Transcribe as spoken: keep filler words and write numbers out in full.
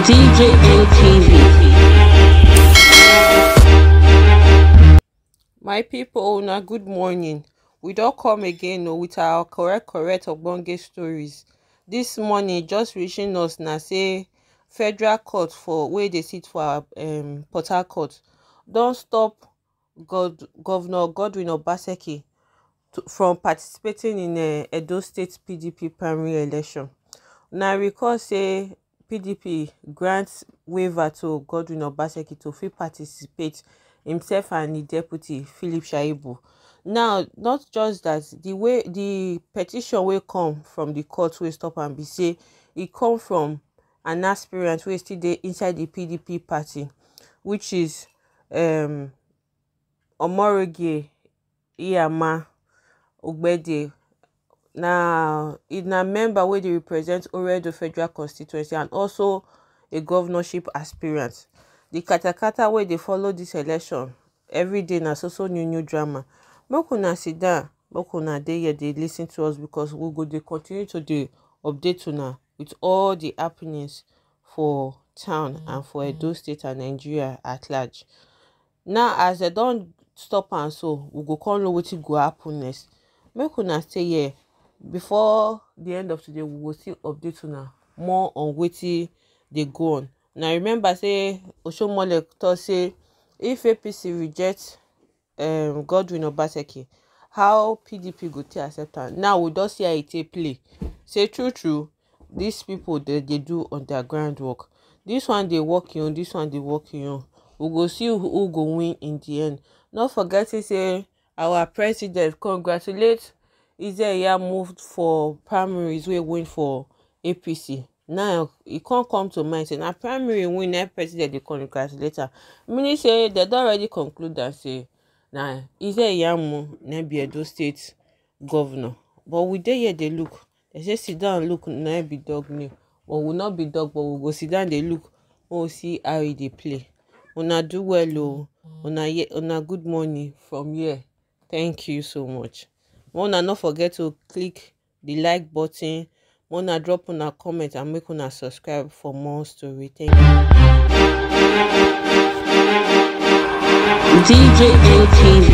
D J N T V. My people, una good morning. We don come again o with our correct correct ogbonge stories. This morning just reaching us na say federal court for wey dey sit for um, Port Harcourt don stop God, Governor Godwin Obaseki to, from participating in uh, Edo State P D P primary election. Now recall say P D P grant waiver to Godwin Obaseki to fit participate himself and the deputy Philip Shaibu. Now, not just that the way the petition will come from the court will stop and be say it come from an aspirant wey still dey inside the P D P party, which is um, Omoroge Iyama Ogbede. Na e na member wey dey represent Oredo Federal Constituency and also a governorship aspirant. The katakata wey dey follow this election every day na so so new new drama. Make una sit down, make una dey here dey listen to us because we go dey continue to dey update una with all the happenings for town and for Edo State and Nigeria at large. Now, as dem don stop am so, we go come know wetin go happen next. Make una stay here. Before the end of today, we go still update una more on wetin dey go on. Now, remember say Oshomole talk say if A P C reject um, Godwin Obaseki, how P D P go take accept am? Now we don see how e take play. Say true true, these people dey dey do on their ground work. This one dey work you own, this one dey work you own. We go see who, who go win in the end. Not forgetting say our president congratulate Ize Iyamu for primaries wey win for A P C. Now e come come to mind say na primary win na president dey congratulate am, meaning say dem don already conclude am say na Ize Iyamu na be Edo State governor. But we dey here dey look. Dem say sit down look na be dog name, but we no be dog, but we go sit down dey look, make we see how e dey play. Una do well o. Una ye una good morning from here. Thank you so much. Make una no forget to click the like button, make una drop una comment and make una subscribe for more story. Thank you. D J N T V.